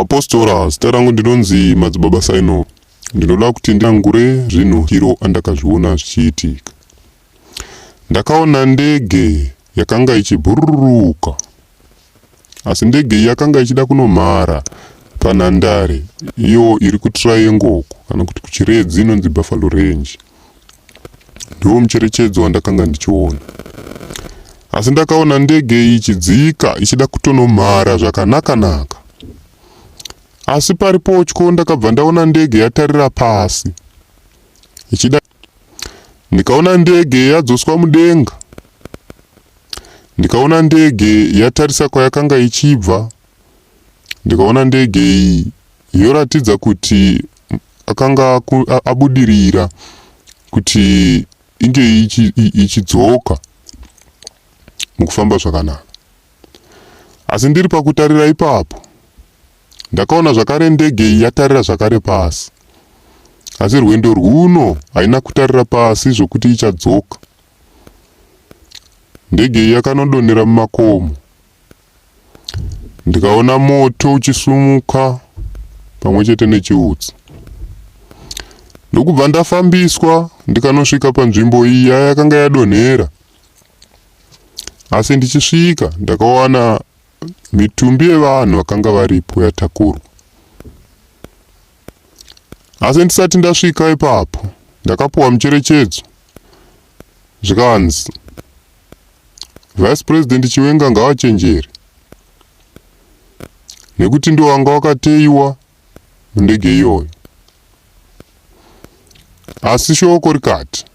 Apostora, zita rangu ndinonzi Madzibaba Saino. Ndinoda kuti ndangure zvinhu kiro andakazviona zvichiitika. Ndakaona ndege yakanga ichibhururuka. Asi ndege iyi yakanga ichida kunomhara panhandare iyo iri kuTriangle uko kana kuti kuChiredzi inonzi Buffalo Range. Ndiwo mucherechedzo wandakanga ndichiona. Asi ndakaona ndege iyi ichidzika ichida kutonomhara zvakanaka-naka. Asi paripotyo ndakabva ndaona ndege yatarira pasi ichida ndikaona ndege yadzoswa mudenga ndikaona ndege yatarisa kwayakanga ichibva ndikaona ndege iyi yoratidza kuti akanga abudirira kuti inge ichidzoka mukufamba zvakanaka asi ndiri pakutarira ipapo ndakaona zvakare ndege iyi yatarira zvakare pasi asi rwendo rwuno haina kutarira pasi zvokuti ichadzoka ndege iyi yakanodonhera mumakomo ndikaona moto uchisumuka pamwe chete nechiutsi ndokubva ndafambiswa ndikanosvika panzvimbo iya yakanga yadonhera asi ndichisvika ndakawana mitumbi yevanhu vakanga varipo yatakurwa asi ndisati ndasvika ipapo ndakapuwa mucherechedzo zvikanzi Vice President Chiwenga ngavachenjere nekuti ndiwo wanga wakateiwa mundege iyoyo. Asi shoko rikati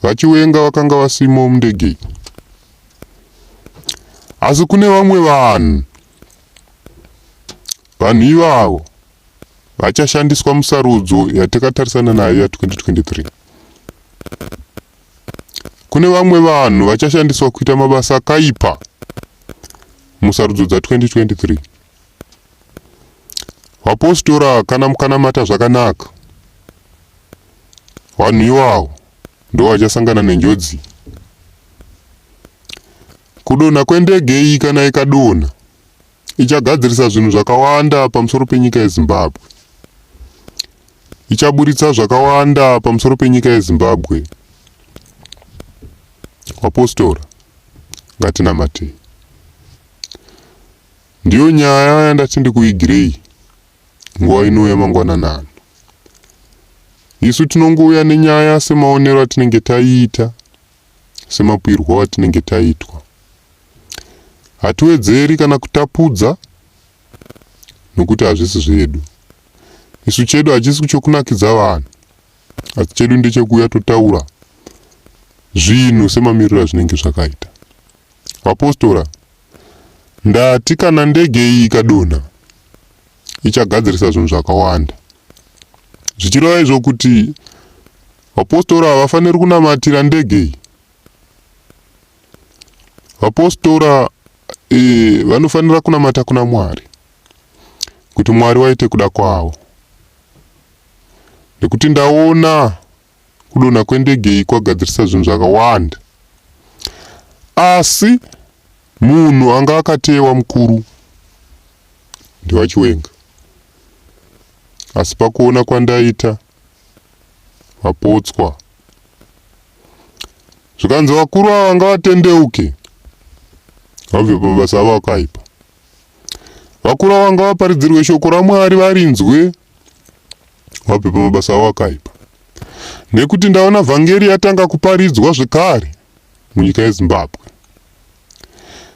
VaChiwenga vakanga vasimo mundege iyi. Asi kune vamwe vanhu, vanhu ivavo vachashandiswa musarudzo yatakatarisana nayo ya 2023. Kune vamwe vanhu vachashandiswa kuita mabasa akaipa musarudzo dza 2023. Vapositora kana mukanamata zvakanaka, vanhu iwawo ndo vachasangana nenjodzi. Kudonha kwendege iyi kana ikadonha ichagadzirisa zvinhu zvakawanda pamusoro penyika yeZimbabwe. Ichaburitsa zvakawanda pamusoro penyika yeZimbabwe. Vapostora, ngatinamatei. Ndiyo nyaya yandati ndikuigirei nguva ino yamangwanani ano. Isu tinongouya nenyaya semaonero atinenge taiita, semapwirwo atinenge taitwa. Hatiwedzeri kana kutapudza nokuti hazvisi zvedu. Isu chedu hachisi chokunakidza vanhu, asi chedu ndechekuuya totaura zvinhu semamiriro azvinenge zvakaita. Vapostora, ndati kana ndege iyi ikadonha ichagadzirisa zvinhu zvakawanda. Zvichireva izvo kuti vapostora havafaniri kunamatira ndege iyi. Vapostora e, vanofanira kunamata kuna Mwari kuti Mwari waite kuda kwavo, nekuti ndaona kudonha kwendege iyi kwagadzirisa zvinhu zvakawanda, asi munhu anga akateyewa mukuru ndivaChiwenga. Asi pakuona kwandaita vapotswa Zvikanzi vakuru ava ngavatendeuke vabve pamabasa avo akaipa. Vakuru ava ngavaparidzirwe shoko raMwari varinzwe vabve pamabasa avo akaipa. Nekuti ndaona vhangeri yatanga kuparidzwa zvekare munyika yeZimbabwe.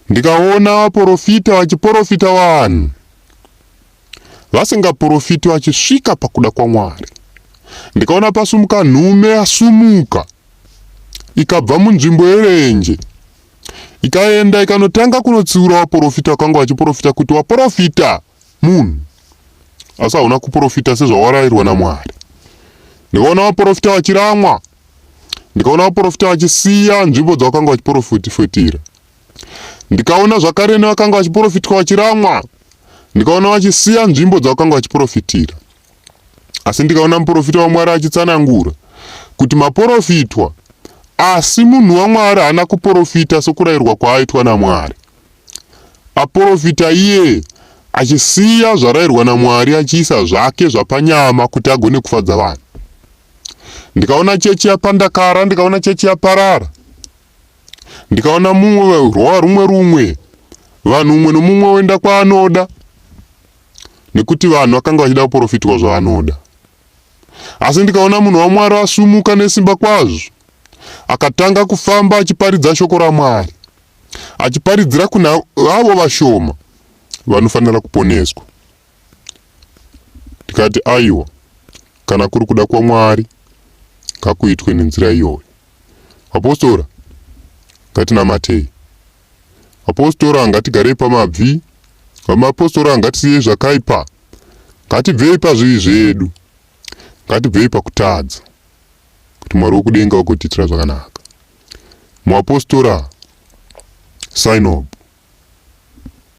Ndikaona vaporofita vachiporofita vanhu vasingaporofiti vachisvika pakuda kwaMwari. Ndikaona pasumuka nhume yasumuka ikabva munzvimbo yerenje ikaenda ikanotanga kunotsiura vaporofita vakanga vachiporofita kuti waporofita munhu asi hauna kuporofita sezvawarayirwa naMwari. Ndikaona vaporofita vachiramwa, ndikaona vaporofita vachisiya nzvimbo dzavakanga vachiporofitira. Ndikaona zvakare nevakanga vachiporofitwa vachiramwa, ndikaona vachisiya nzvimbo dzavakanga vachiporofitira. Asi ndikaona muporofita waMwari achitsanangura kuti maporofitwa, asi munhu waMwari haana kuporofita sokurayirwa kwaaitwa naMwari. Aporofita iye. Achisiya zvarayirwa naMwari achiisa zvake zvapanyama kuti agone kufadza vanhu. Ndikaona chechi yapandakara, ndikaona chechi yaparara. Ndikaona mumwe rwa rumwe rumwe vanhu umwe nomumwe oenda kwaanoda nekuti vanhu vakanga vachida kuprofitwa zvavanoda. Asi ndikaona munhu waMwari asumuka nesimba kwazvo akatanga kufamba achiparidza shoko raMwari achiparidzira kuna avo vashoma vanofanira kuponeswa. Ndikati aiwa, kana kuri kuda kwaMwari ngakuitwe nenzira iyoyo. Apostora, ngatinamatei. Apostora, ngatigarei pamabvi. Vamapostora, ngatisiyei zvakaipa. Ngatibvei pazvivi zvedu. Ngatibvei pakutadza. Kuti Mwari wokudenga vagotiitira zvakanaka. Muapostora Sign up.